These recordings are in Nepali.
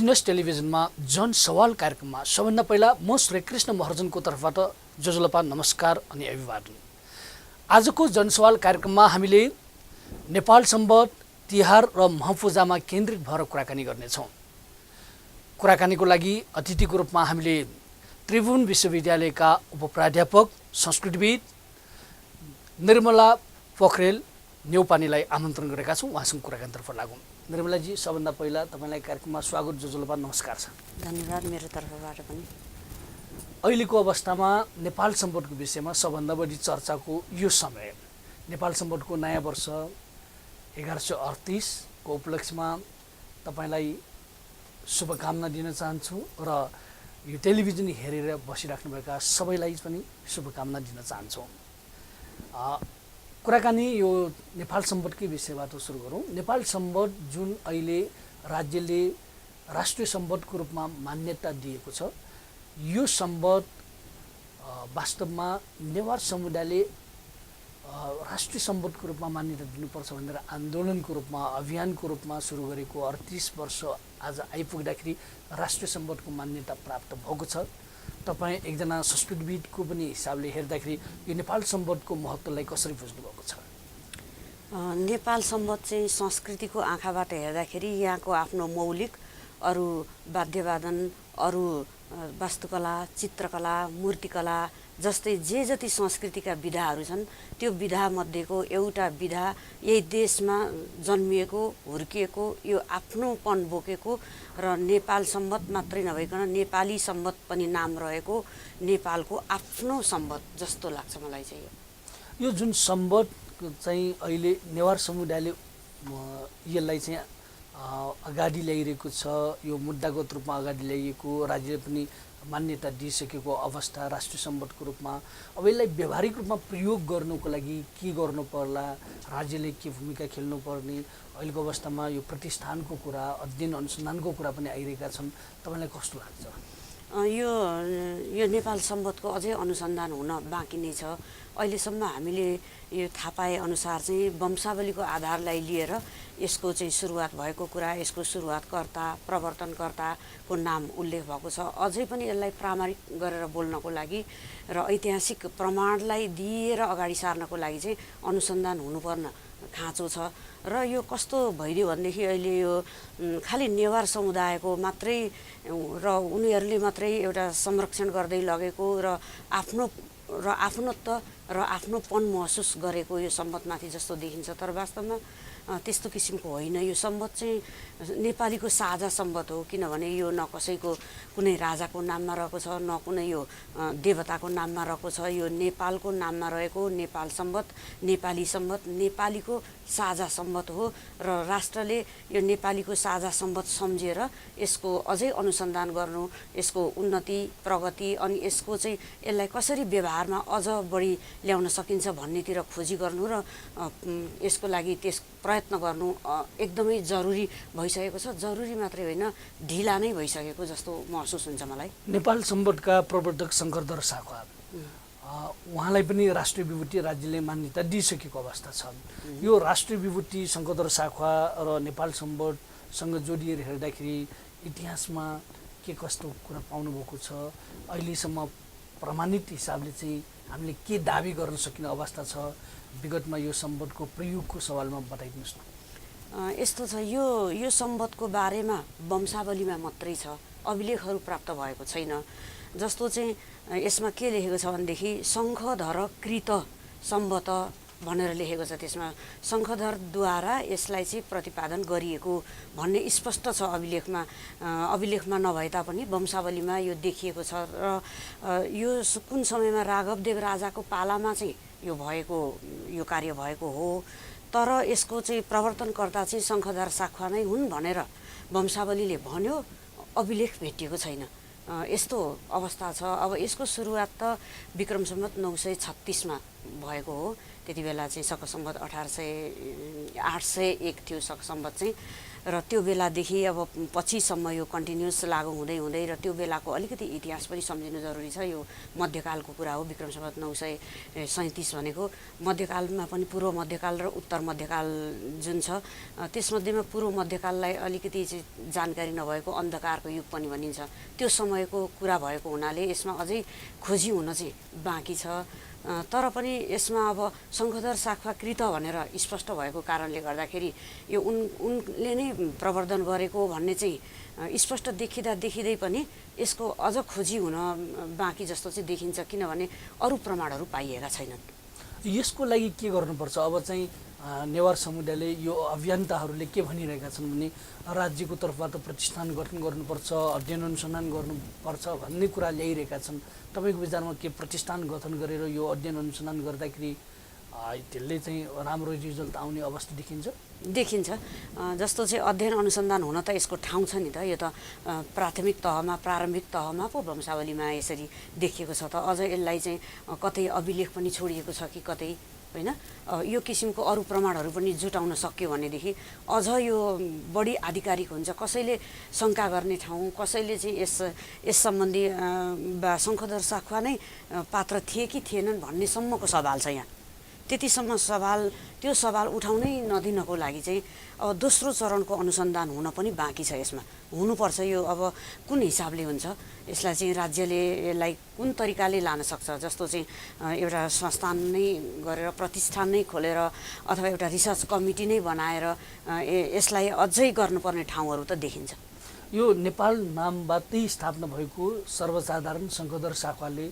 न्यूज टेलिभिजनमा जन सवाल कार्यक्रममा सबभन्दा पहिला म श्री कृष्ण महर्जनको तर्फबाट जोजोलपा नमस्कार अनि अभिवादन। आजको जनसवाल कार्यक्रममा हामीले नेपाल सम्बत, तिहार र महपूजामा केन्द्रित भएर कुराकानी गर्नेछौँ। कुराकानीको लागि अतिथिको रूपमा हामीले त्रिभुवन विश्वविद्यालयका उपप्राध्यापक संस्कृतिविद निर्मला पोखरेल नेउपानेलाई आमन्त्रण गरेका छौँ। उहाँसँग कुराकानीतर्फ लागौँ। निर्मलाजी, सबभन्दा पहिला तपाईँलाई कार्यक्रममा स्वागत, जोजोलपा नमस्कार छ। धन्यवाद मेरो तर्फबाट पनि। अहिलेको अवस्थामा नेपाल सम्बतको विषयमा सबभन्दा बढी चर्चाको यो समय नेपाल सम्बतको नयाँ वर्ष 1138 को उपलक्ष्यमा तपाईँलाई शुभकामना दिन चाहन्छु र यो टेलिभिजन हेरेर बसिराख्नुभएका सबैलाई पनि शुभकामना दिन चाहन्छौँ। कुराकानी यो नेपाल सम्बतकै विषयबाट सुरु गरौँ। नेपाल सम्बत जुन अहिले राज्यले राष्ट्रिय सम्बतको रूपमा मान्यता दिएको छ, यो सम्बत वास्तवमा नेवार समुदायले राष्ट्रिय सम्बतको रूपमा मान्यता दिनुपर्छ भनेर आन्दोलनको रूपमा, अभियानको रूपमा सुरु गरेको 38 वर्ष आज आइपुग्दाखेरि राष्ट्रिय सम्बतको मान्यता प्राप्त भएको छ। तपाईँ एकजना संस्कृतिविदको पनि हिसाबले हेर्दाखेरि यो नेपाल सम्बतको महत्त्वलाई कसरी बुझ्नुभएको छ? नेपाल सम्बत चाहिँ संस्कृतिको आँखाबाट हेर्दाखेरि यहाँको आफ्नो मौलिक अरू वाद्यवादन, अरू वास्तुकला, चित्रकला, मूर्तिकला जस्तै जे जति संस्कृतिका विधाहरू छन् त्यो विधामध्येको एउटा विधा यही देशमा जन्मिएको, हुर्किएको, यो आफ्नोपन बोकेको र नेपाल सम्बत मात्रै नभइकन नेपाली सम्बत पनि नाम रहेको नेपालको आफ्नो सम्बत जस्तो लाग्छ मलाई चाहिँ। यो जुन सम्बत चाहिँ अहिले नेवार समुदायले यसलाई चाहिँ अगाडि ल्याइरहेको छ, यो मुद्दागत रूपमा अगाडि ल्याइएको, राज्यले पनि मान्यता दिइसकेको अवस्था राष्ट्रिय सम्बतको रूपमा, अब यसलाई व्यावहारिक रूपमा प्रयोग गर्नुको लागि के गर्नु पर्ला, राज्यले के भूमिका खेल्नुपर्ने, अहिलेको अवस्थामा यो प्रतिष्ठानको कुरा, अध्ययन अनुसन्धानको कुरा पनि आइरहेका छन्, तपाईँलाई कस्तो लाग्छ? यो नेपाल सम्बतको अझै अनुसन्धान हुन बाँकी नै छ। अहिलेसम्म हामीले यो थाहा पाए अनुसार चाहिँ वंशावलीको आधारलाई लिएर यसको चाहिँ सुरुवात भएको कुरा, यसको सुरुवातकर्ता, प्रवर्तनकर्ताको नाम उल्लेख भएको छ। अझै पनि यसलाई प्रामाणिक गरेर बोल्नको लागि र ऐतिहासिक प्रमाणलाई दिएर अगाडि सार्नको लागि चाहिँ अनुसन्धान हुनुपर्ने खाँचो छ। र यो कस्तो भइदियो भनेदेखि अहिले यो खालि नेवार समुदायको मात्रै र उनीहरूले मात्रै एउटा संरक्षण गर्दै लगेको र आफ्नोत्व र आफ्नोपन महसुस गरेको यो सम्बतमाथि जस्तो देखिन्छ। तर वास्तवमा त्यस्तो किसिमको होइन। यो सम्बत चाहिँ नेपालीको साझा सम्बत हो, किनभने यो न कसैको कुनै राजाको नाममा रहेको छ, न कुनै यो देवताको नाममा रहेको छ। यो नेपालको नाममा रहेको नेपाल सम्बत, नेपाली सम्बत नेपालीको साझा सम्बत हो र राष्ट्रले यो नेपालीको साझा सम्बत सम्झेर यसको अझै अनुसन्धान गर्नु, यसको उन्नति, प्रगति अनि यसको चाहिँ यसलाई कसरी व्यवहारमा अझ बढी ल्याउन सकिन्छ भन्नेतिर खोजी गर्नु र यसको लागि प्रयत्न गर्नु एकदमै जरुरी भइसकेको छ। जरुरी मात्रै होइन, ढिला नै भइसकेको जस्तो महसुस हुन्छ मलाई। नेपाल सम्बतका प्रवर्तक शङ्करदर साखवा उहाँलाई पनि राष्ट्रिय विभूति राज्यले मान्यता दिइसकेको अवस्था छ। यो राष्ट्रिय विभूति शङ्करदर साखवा र नेपाल सम्बतसँग जोडिएर हेर्दाखेरि इतिहासमा के कस्तो कुरा पाउनुभएको छ, अहिलेसम्म प्रमाणित हिसाबले चाहिँ हामीले के दाबी गर्न सकिने अवस्था छ, विगतमा यो सम्बतको प्रयोगको सवालमा बताइदिनुहोस् न। यस्तो छ, यो सम्बतको बारेमा वंशावलीमा मात्रै छ, अभिलेखहरू प्राप्त भएको छैन। जस्तो चाहिँ यसमा के लेखेको छ भनेदेखि शङ्खधर कृत सम्बत भनेर लेखेको छ। त्यसमा शङ्खधरद्वारा यसलाई चाहिँ प्रतिपादन गरिएको भन्ने स्पष्ट छ अभिलेखमा नभए तापनि वंशावलीमा यो देखिएको छ। र यो कुन समयमा राघवदेव राजाको पालामा चाहिँ यो कार्य भएको हो। तर यसको चाहिँ प्रवर्तनकर्ता चाहिँ शङ्खधर साखवा नै हुन् भनेर वंशावलीले भन्यो, अभिलेख भेटिएको छैन। यस्तो अवस्था छ। अब यसको सुरुवात त विक्रम सम्वत 936 मा भएको हो। त्यति बेला चाहिँ शक सम्वत 801 थियो शक सम्वत चाहिँ। र त्यो बेलादेखि अब पछिसम्म यो कन्टिन्युस लागु हुँदै हुँदै र त्यो बेलाको अलिकति इतिहास पनि सम्झिनु जरुरी छ। यो मध्यकालको कुरा हो, विक्रम सम्वत 937 भनेको मध्यकालमा पनि पूर्व मध्यकाल र उत्तर मध्यकाल जुन छ त्यसमध्येमा पूर्व मध्यकाललाई अलिकति चाहिँ जानकारी नभएको अन्धकारको युग पनि भनिन्छ। त्यो समयको कुरा भएको हुनाले यसमा अझै खोजी हुन चाहिँ बाँकी छ। तर पनि यसमा अब शङ्खधर शाखा कृत भनेर स्पष्ट भएको कारणले गर्दाखेरि यो उनले नै प्रवर्धन गरेको भन्ने चाहिँ स्पष्ट देखिँदै पनि यसको अझ खोजी हुन बाँकी जस्तो चाहिँ देखिन्छ, किनभने अरू प्रमाणहरू पाइएका छैनन्। यसको लागि के गर्नुपर्छ? अब चाहिँ नेवार समुदायले यो अभियन्ताहरूले के भनिरहेका छन् भने राज्यको तर्फबाट प्रतिष्ठान गठन गर्नुपर्छ, अध्ययन अनुसन्धान गर्नुपर्छ भन्ने कुरा ल्याइरहेका छन्। तपाईँको विचारमा के प्रतिष्ठान गठन गरेर यो अध्ययन अनुसन्धान गर्दाखेरि त्यसले चाहिँ राम्रो रिजल्ट आउने अवस्था देखिन्छ? जस्तो चाहिँ अध्ययन अनुसन्धान हुन त यसको ठाउँ छ नि त। यो त प्रारम्भिक तहमा पो वंशावलीमा यसरी देखिएको छ त। अझ यसलाई चाहिँ कतै अभिलेख पनि छोडिएको छ कि कतै, होइन? यो किसिमको अरू प्रमाणहरू पनि जुटाउन सक्यो भनेदेखि अझ यो बढी आधिकारिक हुन्छ। कसैले शङ्का गर्ने ठाउँ, कसैले चाहिँ यस सम्बन्धी शङ्खधर शाखा नै पात्र थिए कि थिएनन् भन्नेसम्मको सवाल छ यहाँ। त्यतिसम्म त्यो सवाल उठाउनै नदिनको लागि चाहिँ अब दोस्रो चरणको अनुसन्धान हुन पनि बाँकी छ। यसमा हुनुपर्छ। यो अब कुन हिसाबले हुन्छ, यसलाई चाहिँ राज्यले यसलाई कुन तरिकाले लान सक्छ? जस्तो चाहिँ एउटा संस्थान नै गरेर प्रतिष्ठान नै खोलेर अथवा एउटा रिसर्च कमिटी नै बनाएर यसलाई अझै गर्नुपर्ने ठाउँहरू त देखिन्छ। यो नेपाल नामबाटै स्थापना भएको सर्वसाधारण शङ्खधर शाखाले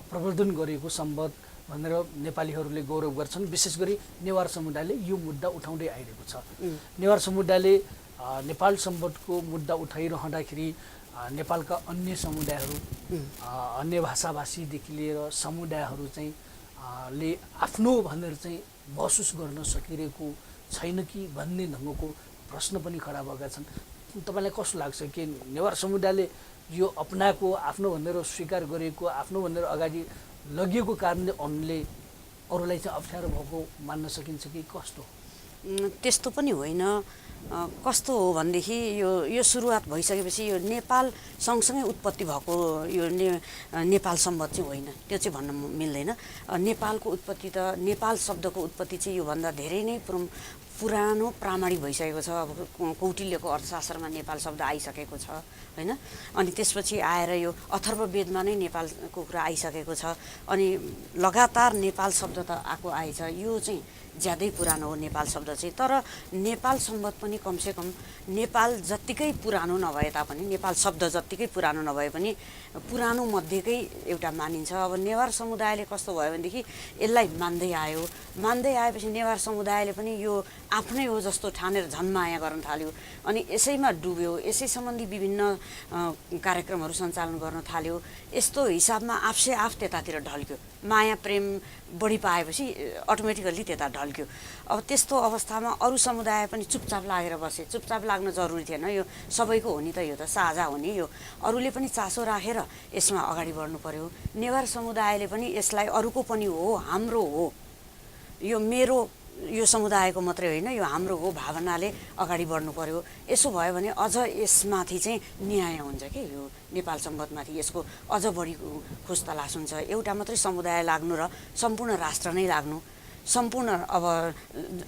प्रवर्धन गरेको सम्बत भनेर नेपालीहरूले गौरव गर्छन्। विशेष गरी नेवार समुदायले यो मुद्दा उठाउँदै आइरहेको छ। नेवार समुदायले नेपाल सम्बतको मुद्दा उठाइरहँदाखेरि नेपालका अन्य समुदायहरू, अन्य भाषाभाषीदेखि लिएर समुदायहरू चाहिँ ले आफ्नो भनेर चाहिँ महसुस गर्न सकिरहेको छैन कि भन्ने ढङ्गको प्रश्न पनि खडा भएका छन्। तपाईँलाई कस्तो लाग्छ कि नेवार समुदायले यो अपनाएको, आफ्नो भनेर स्वीकार गरेको, आफ्नो भनेर अगाडि लगिएको कारणले उनले अरूलाई चाहिँ अप्ठ्यारो भएको मान्न सकिन्छ कि कस्तो? त्यस्तो पनि होइन। कस्तो हो भनेदेखि यो सुरुवात भइसकेपछि यो नेपाल सँगसँगै उत्पत्ति भएको यो नेपाल सम्बत चाहिँ होइन, त्यो चाहिँ भन्न मिल्दैन। नेपालको उत्पत्ति त नेपाल शब्दको उत्पत्ति चाहिँ योभन्दा धेरै नै पुरानो प्रामाणिक भइसकेको छ। अब कौटिल्यको अर्थशास्त्रमा नेपाल शब्द आइसकेको छ, होइन? अनि त्यसपछि आएर यो अथर्ववेदमा नै नेपालको कुरा आइसकेको छ। अनि लगातार नेपाल शब्द त आएको आएछ। यो चाहिँ ज्यादै पुरानो हो नेपाल शब्द चाहिँ। तर नेपाल सम्बत पनि कमसेकम नेपाल जत्तिकै पुरानो नभए तापनि, नेपाल शब्द जत्तिकै पुरानो नभए पनि पुरानो मध्येकै एउटा मानिन्छ। अब नेवार समुदायले कस्तो भयो भनेदेखि यसलाई मान्दै आएपछि नेवार समुदायले पनि यो आफ्नै हो जस्तो ठानेर झन् माया गर्न थाल्यो। अनि यसैमा डुब्यो, यसै सम्बन्धी विभिन्न कार्यक्रमहरू सञ्चालन गर्न थाल्यो। यस्तो हिसाबमा आफसे आफ त्यतातिर ढल्क्यो। माया प्रेम बढी पाएपछि अटोमेटिकल्ली त्यता ढल्क्यो। अब त्यस्तो अवस्थामा अरू समुदाय पनि चुपचाप लागेर बसे। चुपचाप लाग्न जरुरी थिएन, यो सबैको हो नि त, यो त साझा हो नि। यो अरूले पनि चासो राखेर यसमा अगाडि बढ्नु पर्यो। नेवार समुदायले पनि यसलाई अरूको पनि हो, हाम्रो हो, यो मेरो, यो समुदायको मात्रै होइन, यो हाम्रो हो भावनाले अगाडि बढ्नु पर्यो। यसो भयो भने अझ यसमाथि चाहिँ न्याय हुन्छ कि यो नेपाल सम्बतमाथि यसको अझ बढी खोज तलास हुन्छ। एउटा मात्रै समुदाय लाग्नु र सम्पूर्ण राष्ट्र नै लाग्नु, सम्पूर्ण अब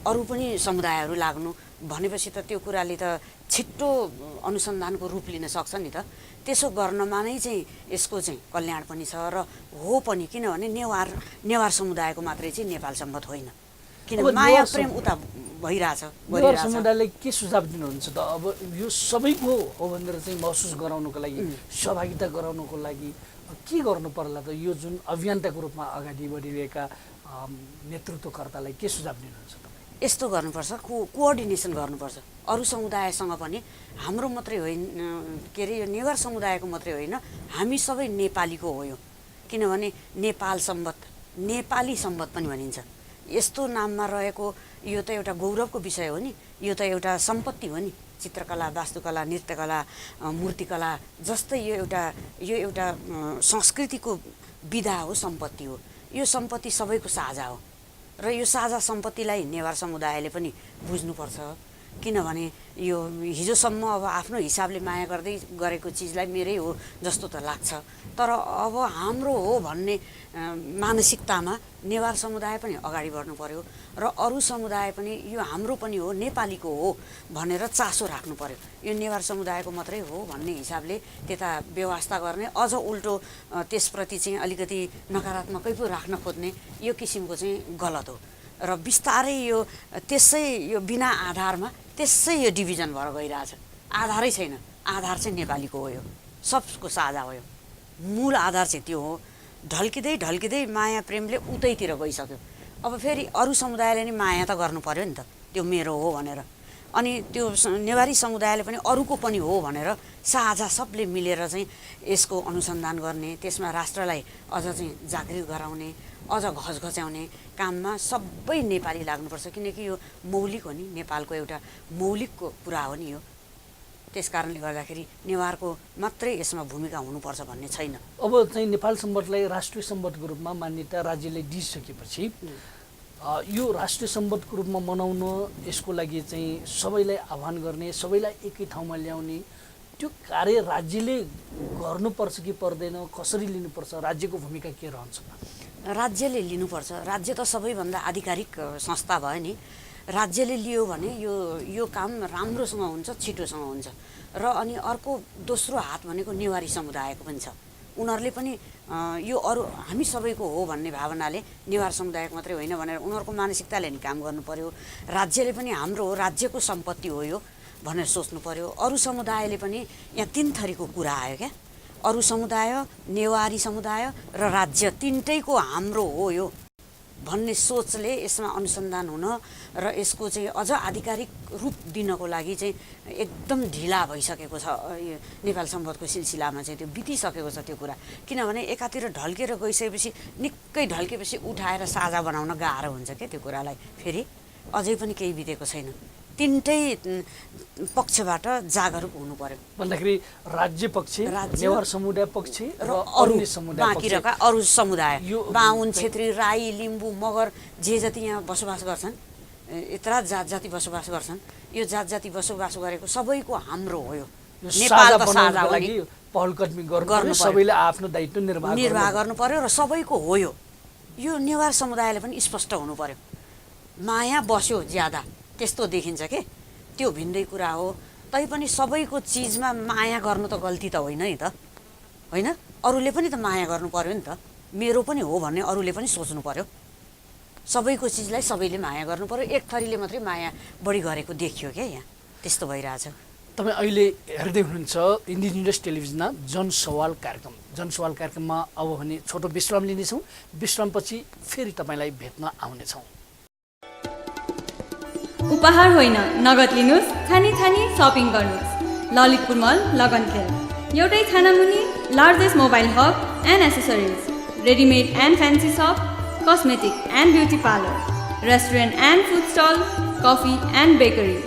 अरू पनि समुदायहरू लाग्नु भनेपछि त त्यो कुराले त छिट्टो अनुसन्धानको रूप लिन सक्छ नि त। त्यसो गर्नमा नै चाहिँ यसको चाहिँ कल्याण पनि छ र हो पनि, किनभने नेवार समुदायको मात्रै चाहिँ नेपाल सम्बत होइन, किन माया प्रेम उता भइरहेछ। नेवार समुदायले के सुझाव दिनुहुन्छ त? अब यो सबैको हो भनेर चाहिँ महसुस गराउनको लागि, सहभागिता गराउनको लागि के गर्नु पर्ला त? यो जुन अभियन्ताको रूपमा अगाडि बढिरहेका नेतृत्वकर्तालाई के सुझाव दिनुहुन्छ तपाईँ? यस्तो गर्नुपर्छ, कोअर्डिनेसन गर्नुपर्छ अरू समुदायसँग पनि। हाम्रो मात्रै होइन, के अरे, यो नेवार समुदायको मात्रै होइन, हामी सबै नेपालीको हो यो। किनभने नेपाल सम्बत, नेपाली सम्बत पनि भनिन्छ। यस्तो नाममा रहेको यो त एउटा गौरवको विषय हो नि। यो त एउटा सम्पत्ति हो नि। चित्रकला, वास्तुकला, नृत्यकला, मूर्तिकला जस्तै यो एउटा संस्कृतिको विधा हो, सम्पत्ति हो। यो सम्पत्ति सबैको साझा हो। र यो साझा सम्पत्तिलाई नेवार समुदायले पनि बुझ्नुपर्छ। किनभने यो हिजोसम्म अब आफ्नो हिसाबले माया गर्दै गरेको चिजलाई मेरै हो जस्तो त लाग्छ, तर अब हाम्रो हो भन्ने मानसिकतामा नेवार समुदाय पनि अगाडि बढ्नु पर्यो र अरू समुदाय पनि यो हाम्रो पनि हो, नेपालीको हो भनेर चासो राख्नु पर्यो। यो नेवार समुदायको मात्रै हो भन्ने हिसाबले त्यता व्यवस्था गर्ने, अझ उल्टो त्यसप्रति चाहिँ अलिकति नकारात्मकै पो राख्न खोज्ने यो किसिमको चाहिँ गलत हो र बिस्तारै यो त्यसै यो बिना आधारमा त्यसै यो डिभिजन भएर गइरहेछ। आधारै छैन, आधार चाहिँ नेपालीको हो, यो सबको साझा हो, यो मूल आधार चाहिँ त्यो हो। ढल्किँदै ढल्किँदै माया प्रेमले उतैतिर गइसक्यो। अब फेरि अरू समुदायले नि माया त गर्नु पर्यो नि त, त्यो मेरो हो भनेर। अनि त्यो नेवारी समुदायले पनि अरूको पनि हो भनेर साझा सबले मिलेर चाहिँ यसको अनुसन्धान गर्ने, त्यसमा राष्ट्रलाई अझ चाहिँ जागृत गराउने, अझ घचघच्याउने काममा सबै नेपाली लाग्नुपर्छ। किनकि यो मौलिक हो नि, नेपालको एउटा मौलिकको कुरा हो नि यो। त्यस कारणले गर्दाखेरि नेवारको मात्रै यसमा भूमिका हुनुपर्छ भन्ने छैन। अब चाहिँ नेपाल सम्बन्धलाई राष्ट्रिय सम्बन्धको रूपमा मान्यता राज्यले दिइसकेपछि यो राष्ट्रिय सम्बन्धको रूपमा मनाउन, यसको लागि चाहिँ सबैलाई आह्वान गर्ने, सबैलाई एकै ठाउँमा ल्याउने त्यो कार्य राज्यले गर्नुपर्छ कि पर्दैन, कसरी लिनुपर्छ, राज्यको भूमिका के रहन्छ? राज्यले लिनुपर्छ। राज्य त सबैभन्दा आधिकारिक संस्था भयो नि। राज्यले लियो भने यो काम राम्रोसँग हुन्छ, छिटोसँग हुन्छ। र अनि अर्को दोस्रो हात भनेको नेवारी समुदायको पनि छ। उनीहरूले पनि यो अरू हामी सबैको हो भन्ने भावनाले नेवार समुदायको मात्रै होइन भनेर उनीहरूको मानसिकताले नि काम गर्नु पर्यो। राज्यले पनि हाम्रो हो, राज्यको सम्पत्ति हो यो भनेर सोच्नु पर्यो। अरू समुदायले पनि यहाँ तीन थरीको कुरा आयो क्या, अरू समुदाय, नेवारी समुदाय र राज्य तिनटैको हाम्रो हो यो भन्ने सोचले यसमा अनुसन्धान हुन र यसको चाहिँ अझ आधिकारिक रूप दिनको लागि चाहिँ एकदम ढिला भइसकेको छ। यो नेपाल सम्बन्धको सिलसिलामा चाहिँ त्यो बितिसकेको छ त्यो कुरा। किनभने एकातिर ढल्केर गइसकेपछि, निकै ढल्केपछि उठाएर साझा बनाउन गाह्रो हुन्छ क्या त्यो कुरालाई। फेरि अझै पनि केही बितेको छैन। तिनटै पक्षबाट जागरुक हुनु पर्यो। भन्दाखेरि राज्य पक्ष, नेवार समुदाय पक्ष र अरू समुदाय, बाँकी रहेका अरू समुदाय, बाहुन, छेत्री, राई, लिम्बू, मगर जे जति यहाँ बसोबास गर्छन्, यत्रा जात जाति बसोबास गर्छन्, यो जात जाति बसोबास गरेको सबैको हाम्रो हो। यो नेपालको साझा हो नि। पहल कदमी गर्नु, सबैले आफ्नो दायित्व निर्वाह गर्नु पर्यो र सबैको हो यो। यो नेवार समुदायले पनि स्पष्ट हुनु पर्यो। माया बस्यो ज्यादा त्यस्तो देखिन्छ के, त्यो भिन्दै कुरा हो। तैपनि सबैको चिजमा माया गर्नु त गल्ती त होइन नि त, होइन? अरूले पनि त माया गर्नु पर्यो नि त, मेरो पनि हो भन्ने अरूले पनि सोच्नु पर्यो। सबैको चिजलाई सबैले माया गर्नु पर्यो, एक थरीले मात्रै माया बढी गरेको देखियो क्या यहाँ, त्यस्तो भइरहेछ। तपाईँ अहिले हेर्दै हुनुहुन्छ इन्डिजिनियस टेलिभिजनमा जनसवाल कार्यक्रम। जनसवाल कार्यक्रममा अब भने छोटो विश्राम लिनेछौँ। विश्रामपछि फेरि तपाईँलाई भेट्न आउनेछौँ। उपहार होइन, नगद लिनुहोस्, छानी छानी सपिङ गर्नुहोस्। ललितपुर मल लगनखेल, एउटै छानामुनि largest mobile hub and accessories, readymade and fancy shop, cosmetic and beauty parlour, restaurant and food stall, coffee and bakery,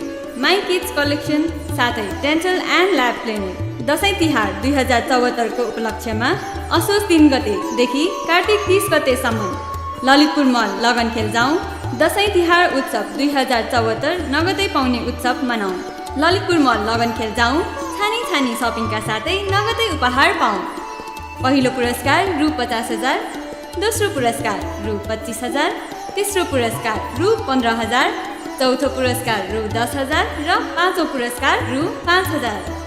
my kids collection, साथै dental and lab clinic. Dashain Tihar 2074 को उपलक्ष्यमा असोज 3 गतेदेखि कार्तिक 30 गतेसम्म ललितपुर मल लगनखेल जाउँ। दसैँ तिहार उत्सव 2074 नगदै पाउने उत्सव मनाउँ। ललितपुर मल लगनखेल जाउँ, छानी छानी सपिङका साथै नगदै उपहार पाऊँ। पहिलो पुरस्कार रु 50,000, दोस्रो पुरस्कार रु 25,000, तेस्रो पुरस्कार रु 15,000, चौथो पुरस्कार रु 10,000 र पाँचौँ पुरस्कार रु 5,000।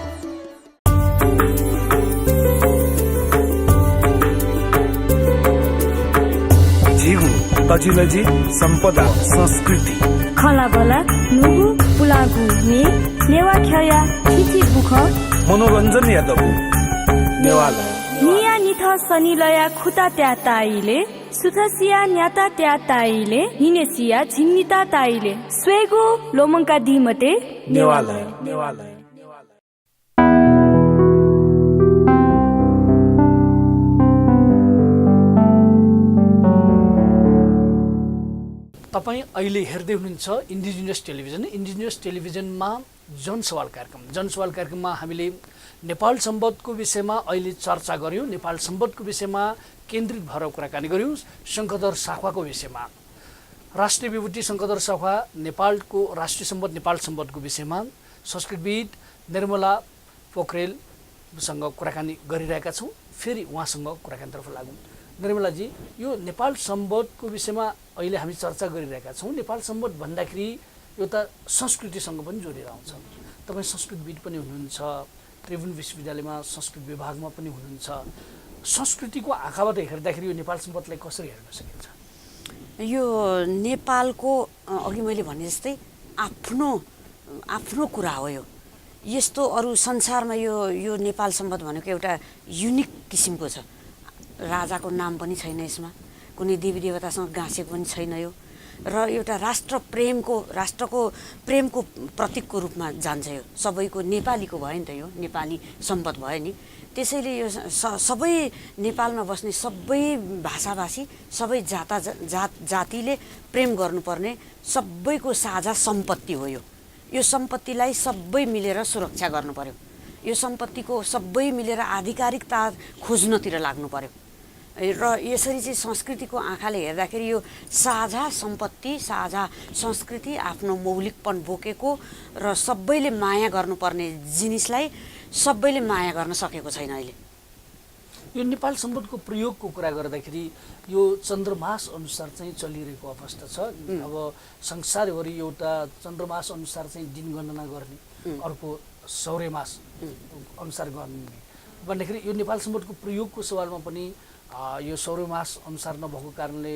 जीवु तजिलजी सम्पदा संस्कृति खलाबला नुगु पुलागु ने नेवा ख्या खिची बुख मनोरञ्जन यादव नेवाला निया निथ सनिलया खुता त्या ताइले सुथसिया न्याता त्या ताइले हिनेसिया झिन्निता ताइले स्वेगु लोमंका दिमते नेवाला नेवाला। तपाईँ अहिले हेर्दै हुनुहुन्छ इन्डिजिनियस टेलिभिजन। इन्डिजिनियस टेलिभिजनमा जनसवाल कार्यक्रम। जनसवाल कार्यक्रममा हामीले नेपाल सम्बन्धको विषयमा अहिले चर्चा गऱ्यौँ, नेपाल सम्बन्धको विषयमा केन्द्रित भएर कुराकानी गऱ्यौँ, शङ्खदर साखवाको विषयमा। राष्ट्रिय विभूति शङ्खदर सभा नेपालको राष्ट्रिय सम्पद नेपाल सम्पदको विषयमा संस्कृतविद निर्मला पोखरेलसँग कुराकानी गरिरहेका छौँ। फेरि उहाँसँग कुराकानीतर्फ लागौँ। निर्मलाजी, यो नेपाल सम्पदको विषयमा अहिले हामी चर्चा गरिरहेका छौँ। नेपाल सम्पद भन्दाखेरि एउटा संस्कृतिसँग पनि जोडिएर आउँछ। तपाईँ संस्कृतविद पनि हुनुहुन्छ, त्रिभुवन विश्वविद्यालयमा संस्कृत विभागमा पनि हुनुहुन्छ। संस्कृतिको आँखाबाट हेर्दाखेरि यो नेपाल सम्पदलाई कसरी हेर्न सकिन्छ? यो नेपालको अघि मैले भने जस्तै आफ्नो कुरा हो। यो यस्तो अरू संसारमा यो नेपाल सम्पद भनेको एउटा युनिक किसिमको छ। राजाको नाम पनि छैन यसमा, कुनै देवी देवतासँग गाँसेको पनि छैन यो, र एउटा राष्ट्रको प्रेमको प्रतीकको रूपमा जान्छ। यो सबैको नेपालीको भयो नि त, यो नेपाली सम्पद भयो नि। त्यसैले यो सबै नेपालमा बस्ने सबै भाषाभाषी सबै जातिले प्रेम गर्नुपर्ने सबैको साझा सम्पत्ति हो। यो सम्पत्तिलाई सबै मिलेर सुरक्षा गर्नु पर्यो। यो सम्पत्तिको सबै मिलेर आधिकारिकता खोज्नतिर लाग्नु पर्यो। र यसरी चाहिँ संस्कृतिको आँखाले हेर्दाखेरि यो साझा सम्पत्ति, साझा संस्कृति, आफ्नो मौलिकपन बोकेको र सबैले माया गर्नुपर्ने जिनिसलाई सबैले माया गर्न सकेको छैन अहिले। यो नेपाल सम्पदको प्रयोगको कुरा गर्दाखेरि यो चन्द्रमास अनुसार चाहिँ चलिरहेको अवस्था छ। अब संसारभरि एउटा चन्द्रमास अनुसार चाहिँ दिन गणना गर्ने, अर्को सौर्यमास अनुसार गर्ने भन्दाखेरि यो नेपाल सम्पदको प्रयोगको सवालमा पनि यो सौर्यमास अनुसार नभएको कारणले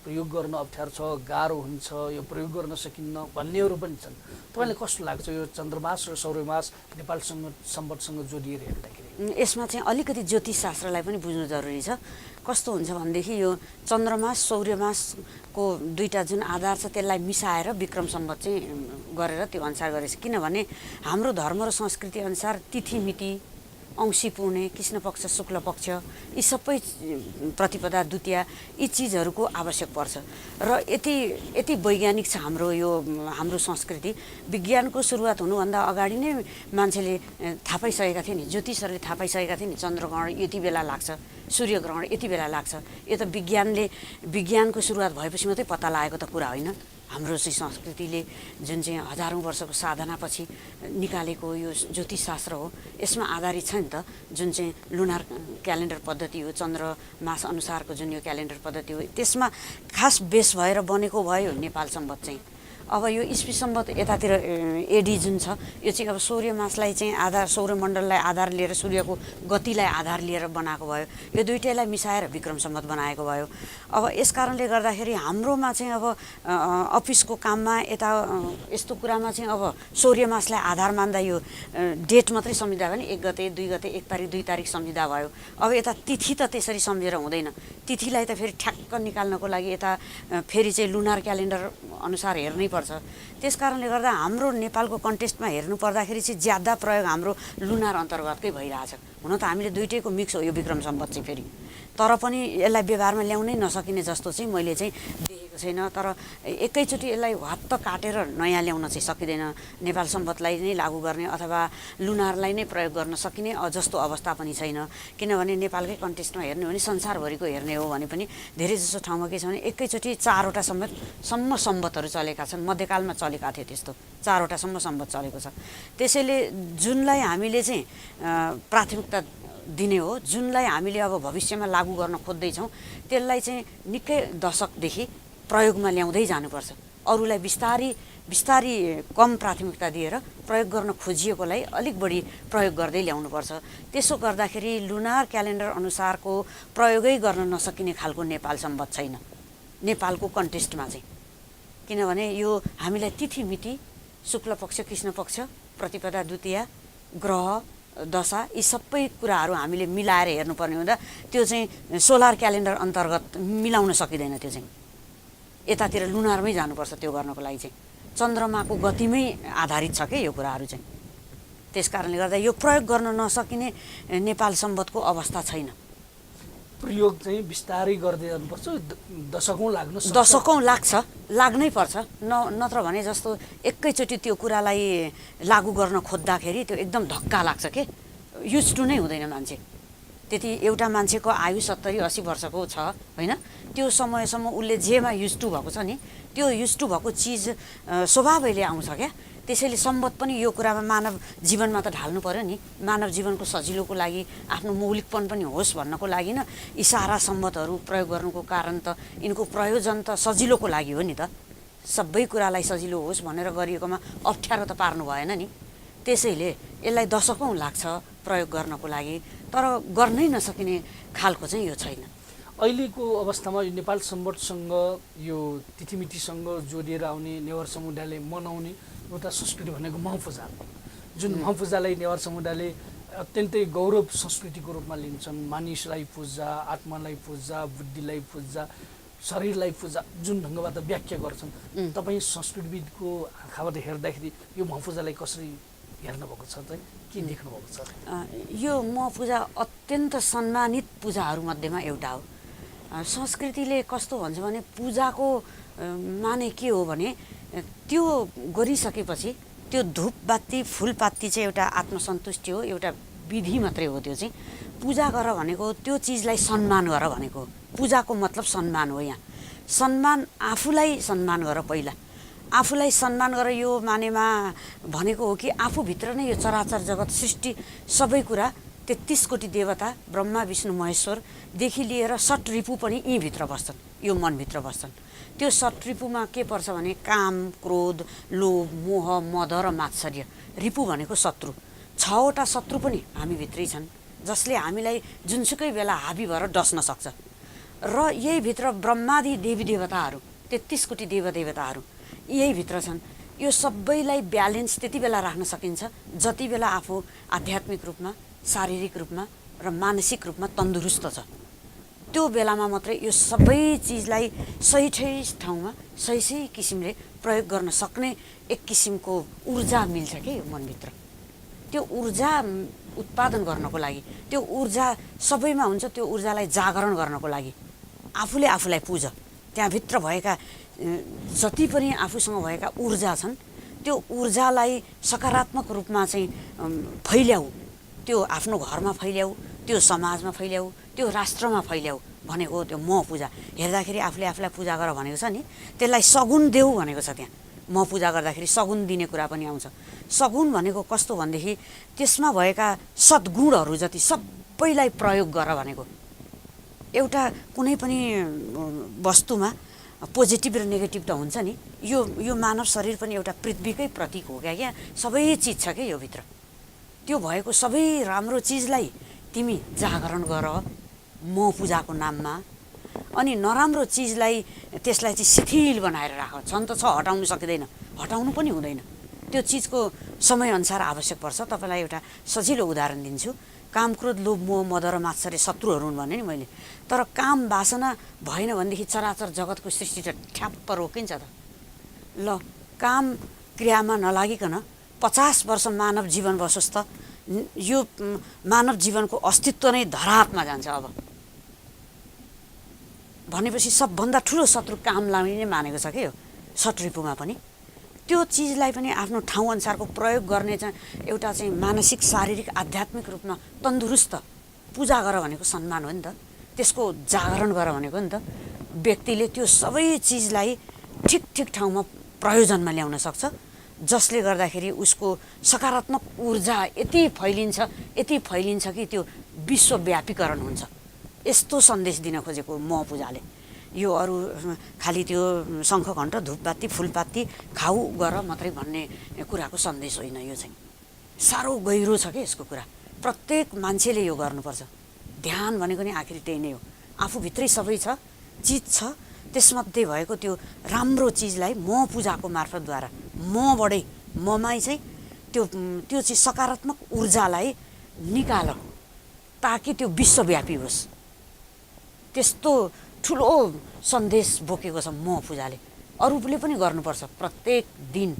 प्रयोग गर्न अप्ठ्यारो छ, गाह्रो हुन्छ, यो प्रयोग गर्न सकिन्न भन्नेहरू पनि छन्। तपाईँलाई कस्तो लाग्छ यो चन्द्रमास र सौर्यमास नेपाल सम्पदसँग जोडिएर हेर्दाखेरि? यसमा चाहिँ अलिकति ज्योतिषशास्त्रलाई पनि बुझ्नु जरुरी छ। कस्तो हुन्छ भनेदेखि यो चन्द्रमास सौर्यमासको दुईटा जुन आधार छ त्यसलाई मिसाएर विक्रम सम्वत चाहिँ गरेर त्यो अनुसार गरेछ। किनभने हाम्रो धर्म र संस्कृति अनुसार तिथि मिति, औँसी पूर्णे, कृष्ण पक्ष, शुक्ल पक्ष, यी सबै प्रतिपदा, द्वितीया, यी चिजहरूको आवश्यक पर्छ। र यति वैज्ञानिक छ हाम्रो संस्कृति। विज्ञानको सुरुवात हुनुभन्दा अगाडि नै मान्छेले थाहा पाइसकेका थिए नि, ज्योतिषहरूले थाहा पाइसकेका थिए नि, चन्द्रग्रहण यति बेला लाग्छ, सूर्यग्रहण यति बेला लाग्छ। यो त विज्ञानको सुरुवात भएपछि मात्रै पत्ता लागेको त कुरा होइन। हाम्रो चाहिँ संस्कृतिले जुन चाहिँ हजारौँ वर्षको साधनापछि निकालेको यो ज्योतिषशास्त्र हो, यसमा आधारित छ नि त। जुन चाहिँ लुनार क्यालेन्डर पद्धति हो, चन्द्रमास अनुसारको जुन यो क्यालेन्डर पद्धति हो, त्यसमा खास बेस भएर बनेको भयो नेपाल सम्वत चाहिँ। अब यो इस्वी सम्वत यतातिर एडी जुन छ, यो चाहिँ अब सौर्यमासलाई चाहिँ सौर्यमण्डललाई आधार लिएर, सूर्यको गतिलाई आधार लिएर बनाएको भयो। यो दुइटैलाई मिसाएर विक्रम सम्वत बनाएको भयो। अब यस कारणले गर्दाखेरि हाम्रोमा चाहिँ अब अफिसको काममा यता यस्तो कुरामा चाहिँ अब सौर्यमासलाई आधार मान्दा यो डेट मात्रै सम्झिँदा भयो नि, 1 गते, 2 गते, 1 तारिक, 2 तारिक सम्झिँदा भयो। अब यता तिथि त त्यसरी सम्झेर हुँदैन। तिथिलाई त फेरि ठ्याक्क निकाल्नको लागि यता फेरि चाहिँ लुनार क्यालेन्डर अनुसार हेर्नै पर्छ। त्यस कारणले गर्दा हाम्रो नेपालको कन्टेक्स्टमा हेर्नु पर्दाखेरि चाहिँ ज्यादा प्रयोग हाम्रो लुनार अन्तर्गतकै भइरहेछ। हुन त हामीले दुइटैको मिक्स हो यो विक्रम सम्वत चाहिँ फेरि, तर पनि यसलाई व्यवहारमा ल्याउनै नसकिने जस्तो चाहिँ मैले चाहिँ देखेको छैन। तर एकैचोटि यसलाई हत्त काटेर नयाँ ल्याउन चाहिँ सकिँदैन। नेपाल सम्वतलाई नै लागू गर्ने अथवा लुनारलाई नै प्रयोग गर्न सकिने जस्तो अवस्था पनि छैन। किनभने नेपालकै कन्टेक्स्टमा हेर्ने हो भने, संसारभरिको हेर्ने हो भने पनि धेरै जसो ठाउँमा के छ भने एकैचोटि 4वटा सम्वतहरू चलेका छन्। मध्यकालमा चलेका थिए त्यस्तो 4वटासम्म सम्वत चलेको छ। त्यसैले जुनलाई हामीले चाहिँ प्राथमिकता दिने हो, जुनलाई हामीले अब भविष्यमा लागू गर्न खोज्दैछौँ, त्यसलाई चाहिँ निकै दशकदेखि प्रयोगमा ल्याउँदै जानुपर्छ। अरूलाई बिस्तारी कम प्राथमिकता दिएर प्रयोग गर्न खोजिएकोलाई अलिक बढी प्रयोग गर्दै ल्याउनुपर्छ। त्यसो गर्दाखेरि लुनार क्यालेन्डर अनुसारको प्रयोगै गर्न नसकिने खालको नेपाल सम्वत छैन नेपालको कन्टेक्स्टमा चाहिँ। किनभने यो हामीलाई तिथि मिति, शुक्ल पक्ष, कृष्ण पक्ष, प्रतिपदा, द्वितीया, ग्रह, दशा, यी सबै कुराहरू हामीले मिलाएर हेर्नुपर्ने हुँदा त्यो चाहिँ सोलर क्यालेन्डर अन्तर्गत मिलाउन सकिँदैन। त्यो चाहिँ यतातिर लुनारमै जानुपर्छ त्यो गर्नको लागि चाहिँ। चन्द्रमाको गतिमै आधारित छ के यो कुराहरू चाहिँ। त्यस कारणले गर्दा यो प्रयोग गर्न नसकिने नेपाल सम्वतको अवस्था छैन। प्रयोग चाहिँ बिस्तारै गर्दै जानुपर्छ, दशकौँ लाग्नै पर्छ। नत्र भने जस्तो एकैचोटि त्यो कुरालाई लागू गर्न खोज्दाखेरि त्यो एकदम धक्का लाग्छ के, युज टु नै हुँदैन मान्छे। त्यति एउटा मान्छेको आयु 70-80 वर्षको छ होइन, त्यो समयसम्म उसले जेमा युज टु भएको छ नि, त्यो युज टु भएको चिज स्वभावैले आउँछ क्या। त्यसैले सम्बत पनि यो कुरामा मानव जीवनमा त ढाल्नु पर्यो नि, मानव जीवनको सजिलोको लागि, आफ्नो मौलिकपन पनि होस् भन्नको लागि न यी सारा सम्बतहरू प्रयोग गर्नुको कारण त यिनको प्रयोजन त सजिलोको लागि हो नि त। सबै कुरालाई सजिलो होस् भनेर गरिएकोमा अप्ठ्यारो त पार्नु भएन नि। त्यसैले यसलाई दशकौँ लाग्छ प्रयोग गर्नको लागि, तर गर्नै नसकिने खालको चाहिँ यो छैन। अहिलेको अवस्थामा यो नेपाल सम्बतसँग यो तिथिमितिसँग जोडिएर आउने नेवार समुदायले मनाउने एउटा संस्कृति भनेको महफुजा, जुन महफुजालाई नेवार समुदायले अत्यन्तै गौरव संस्कृतिको रूपमा लिन्छन्। मानिसलाई पूजा, आत्मालाई पूजा, बुद्धिलाई पूजा, शरीरलाई पूजा, जुन ढङ्गबाट व्याख्या गर्छन्। तपाईँ संस्कृतिविदको आँखाबाट हेर्दाखेरि यो महफुजालाई कसरी हेर्नुभएको छ चाहिँ, के देख्नुभएको छ? यो महफुजा अत्यन्त सम्मानित पूजाहरूमध्येमा एउटा हो। संस्कृतिले कस्तो भन्छ भने पूजाको माने के हो भने त्यो गरिसकेपछि त्यो धूपबाती फुलपाती चाहिँ एउटा आत्मसन्तुष्टि हो, एउटा विधि मात्रै हो। त्यो चाहिँ पूजा गर भनेको त्यो चिजलाई सम्मान गर भनेको। पूजाको मतलब सम्मान हो। यहाँ सम्मान, आफूलाई सम्मान गर, पहिला आफूलाई सम्मान गर। यो मानेमा भनेको हो कि आफूभित्र नै यो चराचर जगत सृष्टि सबै कुरा 33 कोटी देवता ब्रह्मा विष्णु महेश्वरदेखि लिएर 60 रिपु पनि यहीँभित्र बस्छन्, यो मनभित्र बस्छन्। त्यो 60 रिपुमा के पर्छ भने काम, क्रोध, लोभ, मोह, मद र मात्सर्य। रिपु भनेको शत्रु। 6वटा शत्रु पनि हामीभित्रै छन्, जसले हामीलाई जुनसुकै बेला हाबी भएर डस्न सक्छ। र यही भित्र ब्रह्मादि देवी देवताहरू 33 कोटी देवदेवताहरू यही भित्र छन्। यो सबैलाई ब्यालेन्स त्यति बेला राख्न सकिन्छ जति बेला आफू आध्यात्मिक रूपमा, शारीरिक रूपमा र मानसिक रूपमा तन्दुरुस्त छ। त्यो बेलामा मात्रै यो सबै चिजलाई सही ठाउँमा सही किसिमले प्रयोग गर्न सक्ने एक किसिमको ऊर्जा मिल्छ के यो मनभित्र। त्यो ऊर्जा उत्पादन गर्नको लागि, त्यो ऊर्जा सबैमा हुन्छ, त्यो ऊर्जालाई जागरण गर्नको लागि आफूले आफूलाई पूज। त्यहाँभित्र भएका जति पनि आफूसँग भएका ऊर्जा छन् त्यो ऊर्जालाई सकारात्मक रूपमा चाहिँ फैल्याऊ। त्यो आफ्नो घरमा फैल्याऊ, त्यो समाजमा फैल्याऊ, त्यो राष्ट्रमा फैल्याऊ भनेको त्यो म पूजा। हेर्दाखेरि आफूले आफूलाई पूजा गर भनेको छ नि, त्यसलाई सगुन देऊ भनेको छ त्यहाँ। म पूजा गर्दाखेरि सगुन दिने कुरा पनि आउँछ। सगुन भनेको कस्तो भनेदेखि त्यसमा भएका सद्गुणहरू जति सबैलाई प्रयोग गर भनेको। एउटा कुनै पनि वस्तुमा पोजिटिभ र नेगेटिभ त हुन्छ नि। यो मानव शरीर पनि एउटा पृथ्वीकै प्रतीक हो क्या। सबै चिज छ क्या यो भित्र। त्यो भएको सबै राम्रो चिजलाई तिमी जागरण गर म पूजाको नाममा। अनि नराम्रो चिजलाई त्यसलाई चाहिँ शिथिल बनाएर राख। छन् त छ, हटाउनु सकिँदैन, हटाउनु पनि हुँदैन। त्यो चिजको समयअनुसार आवश्यक पर्छ। तपाईँलाई एउटा सजिलो उदाहरण दिन्छु। काम, क्रोध, लोभ, मोह, मद र मात्सर्य शत्रुहरू हुन् भने नि मैले। तर काम वासना भएन भनेदेखि चराचर जगतको सृष्टि त ठ्याप्प रोकिन्छ त। ल, काम क्रियामा नलागिकन 50 वर्ष मानव जीवन बसोस् त यो मानव जीवनको अस्तित्व नै धरापमा जान्छ। अब भनेपछि सबभन्दा ठुलो शत्रु कामलाई नै मानेको छ के यो 60 रिपुमा पनि। त्यो चिजलाई पनि आफ्नो ठाउँ अनुसारको प्रयोग गर्ने चाहिँ एउटा चाहिँ मानसिक, शारीरिक, आध्यात्मिक रूपमा तन्दुरुस्त पूजा गर भनेको सम्मान हो नि त। त्यसको जागरण गर भनेको नि त। व्यक्तिले त्यो सबै चिजलाई ठिक ठाउँमा प्रयोजनमा ल्याउन सक्छ, जसले गर्दाखेरि उसको सकारात्मक ऊर्जा यति फैलिन्छ कि त्यो विश्वव्यापीकरण हुन्छ। यस्तो सन्देश दिन खोजेको म पूजाले। यो अरू खालि त्यो शङ्खघण्ट, धूपबाती, फुलपाती खाऊ गर मात्रै भन्ने कुराको सन्देश होइन। यो चाहिँ साह्रो गहिरो छ क्या यसको कुरा। प्रत्येक मान्छेले यो गर्नुपर्छ। ध्यान भनेको नि आखिर त्यही नै हो। आफूभित्रै सबै छ, चिज छ, त्यसमध्ये भएको त्यो राम्रो चिजलाई म पूजाको मार्फतद्वारा मबाटै ममै चाहिँ त्यो चाहिँ सकारात्मक ऊर्जालाई निकाल ताकि त्यो विश्वव्यापी होस्। त्यस्तो ठुलो सन्देश बोकेको छ म पूजाले। अरूले पनि गर्नुपर्छ। प्रत्येक दिन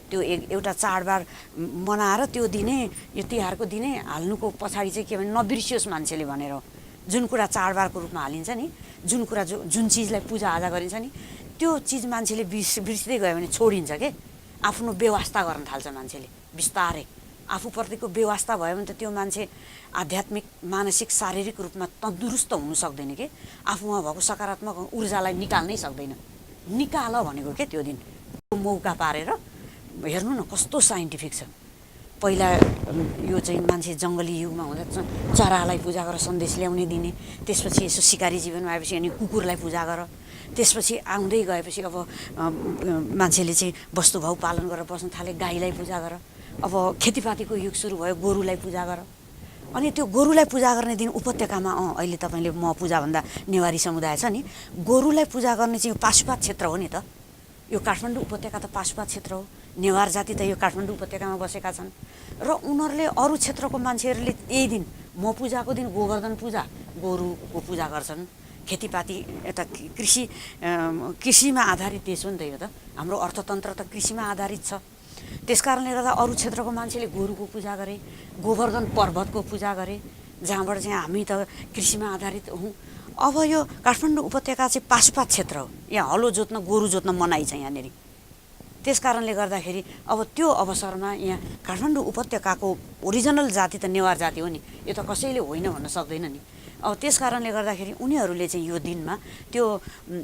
त्यो एउटा चाडबाड मनाएर त्यो दिनै, यो तिहारको दिनै हाल्नुको पछाडि चाहिँ के भने नबिर्सियोस् मान्छेले भनेर हो। जुन कुरा चाडबाडको रूपमा हालिन्छ नि, जुन कुरा जुन चिजलाई पूजाआजा गरिन्छ नि, त्यो चिज मान्छेले बिर्सिँदै गयो भने छोडिन्छ के। आफ्नो व्यवस्था गर्न थाल्छ मान्छेले बिस्तारै। आफूप्रतिको व्यवस्था भयो भने त त्यो मान्छे आध्यात्मिक मानसिक शारीरिक रूपमा तन्दुरुस्त हुन सक्दैन के आफूमा भएको सकारात्मक ऊर्जालाई निकाल्नै सक्दैन निकाल भनेको के त्यो दिन मौका पारेर हेर्नु न कस्तो साइन्टिफिक छ पहिला यो चाहिँ मान्छे जङ्गली युगमा हुँदा चरालाई पूजा गरेर सन्देश ल्याउने दिने त्यसपछि यसो सिकारी जीवनमा आएपछि अनि कुकुरलाई पूजा गर त्यसपछि आउँदै गएपछि अब मान्छेले चाहिँ वस्तुभाव पालन गरेर बस्न थाले गाईलाई पूजा गर अब खेतीपातीको युग सुरु भयो गोरुलाई पूजा गर अनि त्यो गोरुलाई पूजा गर्ने दिन उपत्यकामा अहिले तपाईँले म पूजा भन्दा नेवारी समुदाय छ नि गोरुलाई पूजा गर्ने चाहिँ पाशुपात क्षेत्र हो नि त यो काठमाडौँ उपत्यका त पाशुपात क्षेत्र हो नेवार जाति त यो काठमाडौँ उपत्यकामा बसेका छन् र उनीहरूले अरू क्षेत्रको मान्छेहरूले यही दिन म पूजाको दिन गोवर्धन पूजा गोरुको पूजा गर्छन् खेतीपाती एउटा कृषिमा आधारित देश हो नि त यो त हाम्रो अर्थतन्त्र त कृषिमा आधारित छ त्यसकारणले गर्दा अरू क्षेत्रको मान्छेले गोरुको पूजा गरे गोवर्धन पर्वतको पूजा गरे जहाँबाट चाहिँ हामी त कृषिमा आधारित हौँ अब यो काठमाडौँ उपत्यका चाहिँ पाशुपात क्षेत्र हो यहाँ हलो जोत्न गोरु जोत्न मनाइ छ यहाँनिर त्यसकारणले गर्दाखेरि अब त्यो अवसरमा यहाँ काठमाडौँ उपत्यकाको ओरिजिनल जाति त नेवार जाति हो नि यो त कसैले होइन भन्न सक्दैन नि अब त्यसकारणले गर्दाखेरि उनीहरूले चाहिँ यो दिनमा त्यो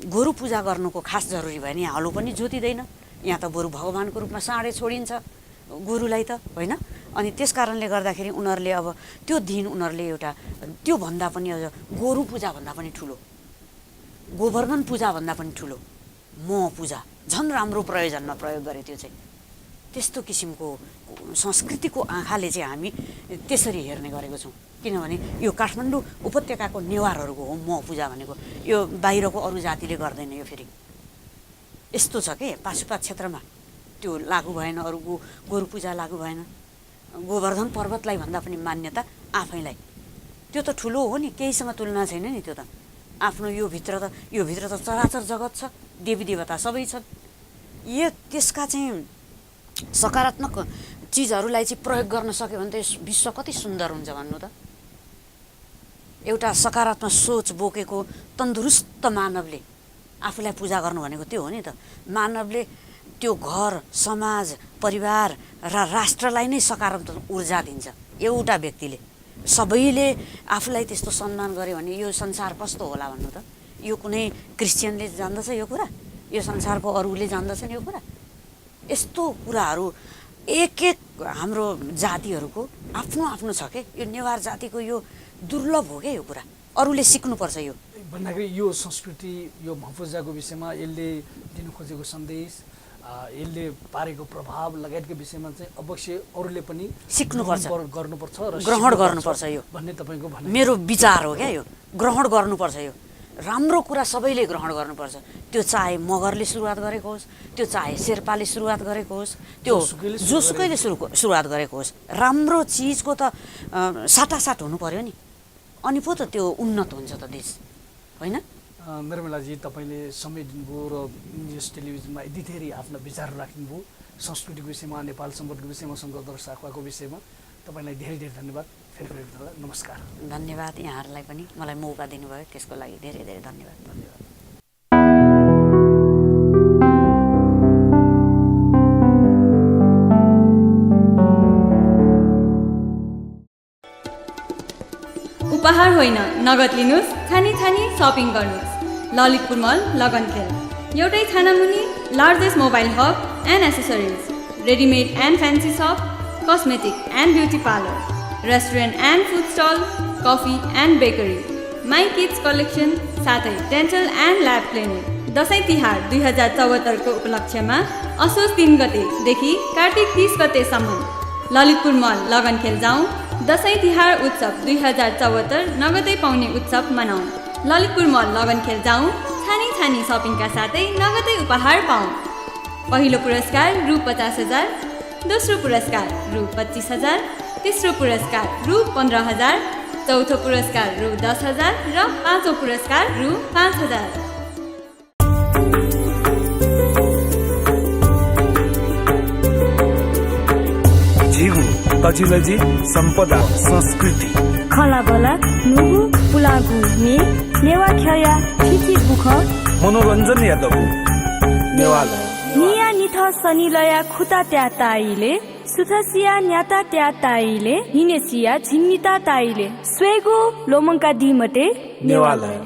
गोरु पूजा गर्नुको खास जरुरी भयो नि यहाँ हलो पनि जोतिँदैन यहाँ त बरु भगवानको रूपमा साँडे छोडिन्छ गोरुलाई त होइन अनि त्यसकारणले गर्दाखेरि उनीहरूले अब त्यो दिन उनीहरूले एउटा त्योभन्दा पनि अझ गोरु पूजा भन्दा पनि ठुलो गोवर्धन पूजा भन्दा पनि ठुलो म पूजा झन् राम्रो प्रयोजनमा प्रयोग गरे त्यो चाहिँ त्यस्तो किसिमको संस्कृतिको आँखाले चाहिँ हामी त्यसरी हेर्ने गरेको छौँ किनभने यो काठमाडौँ उपत्यकाको नेवारहरूको हो म पूजा भनेको यो बाहिरको अरू जातिले गर्दैन यो फेरि यस्तो छ के पाशुपात क्षेत्रमा त्यो लागू भएन अरू गोरु पूजा लागू भएन गोवर्धन पर्वतलाई भन्दा पनि मान्यता आफैलाई त्यो त ठुलो हो नि केहीसँग तुलना छैन नि त्यो त आफ्नो यो भित्र त चराचर जगत छ देवी देवता सबै छन् यो त्यसका चाहिँ सकारात्मक चिजहरूलाई चाहिँ प्रयोग गर्न सक्यो भने त यस विश्व कति सुन्दर हुन्छ भन्नु त एउटा सकारात्मक सोच बोकेको तन्दुरुस्त मानवले आफूलाई पूजा गर्नु भनेको त्यो हो नि त मानवले त्यो घर समाज परिवार र राष्ट्रलाई नै सकारात्मक ऊर्जा दिन्छ एउटा व्यक्तिले सबैले आफूलाई त्यस्तो सम्मान गर्यो भने यो संसार कस्तो होला भन्नु त यो कुनै क्रिस्चियनले जान्दछ यो कुरा यो संसारको अरूले जान्दछन् यो कुरा यस्तो कुराहरू एक हाम्रो जातिहरूको आफ्नो आफ्नो छ के यो नेवार जातिको यो दुर्लभ हो क्या यो कुरा अरूले सिक्नुपर्छ यो भन्दाखेरि यो संस्कृति यो भपूजाको विषयमा यसले दिनु खोजेको सन्देश यसले पारेको प्रभाव लगायतको विषयमा चाहिँ अवश्य अरूले पनि सिक्नुपर्छ गर्नुपर्छ र ग्रहण गर्नुपर्छ यो भन्ने तपाईँको भनाइ मेरो विचार हो क्या यो ग्रहण गर्नुपर्छ यो राम्रो कुरा सबैले ग्रहण गर्नुपर्छ त्यो चाहे मगरले सुरुवात गरेको होस् त्यो चाहे शेर्पाले सुरुवात गरेको होस् त्यो जोसुकैले सुरुवात गरेको होस् राम्रो चिजको त साटासाट हुनु पर्यो नि अनि पो त त्यो उन्नत हुन्छ त देश होइन निर्मलाजी तपाईँले समय दिनुभयो र न्युज टेलिभिजनमा यति धेरै आफ्ना विचारहरू राख्नुभयो संस्कृतिको विषयमा नेपाल सम्बन्धको विषयमा सङ्घर्ष शाखाको विषयमा तपाईँलाई धेरै धेरै धन्यवाद फेरि नमस्कार धन्यवाद यहाँहरूलाई पनि मलाई मौका दिनुभयो त्यसको लागि धेरै धेरै धन्यवाद धन्यवाद उपहार होइन नगद लिनुहोस् छानी छानी सपिङ गर्नुहोस् ललितपुर मल लगनखेल एउटै छानामुनि largest mobile hub and accessories readymade and fancy shop cosmetic and beauty parlour restaurant and food stall coffee and bakery my kids collection साथै dental and lab clinic Dashain Tihar 2074 को उपलक्ष्यमा असोज 3 गतेदेखि कार्तिक 30 गतेसम्म ललितपुर मल लगनखेल जाउँ दसैँ तिहार उत्सव 2074 नगदै पाउने उत्सव मनाउँ ललितपुर मल लगनखेल जाउँ छानी छानी सपिङका साथै नगदै उपहार पाऊँ पहिलो पुरस्कार रु 50,000 दोस्रो पुरस्कार रु 25,000 तेस्रो पुरस्कार रु 15,000 चौथो पुरस्कार रु 10,000 र पाँचौं पुरस्कार रु 5,000 तजिलजी सम्पदा संस्कृति खलाबला नुगु पुलागु ने नेवा खया थिथि बुख मनोरञ्जन यादव नेवाला निया निथ सनिलया खुता त्या ताइले सुथसिया न्याता त्या ताईले हिनेसिया झिन्निता ताईले स्वेगो लोमङ्का दिमटे नेवालय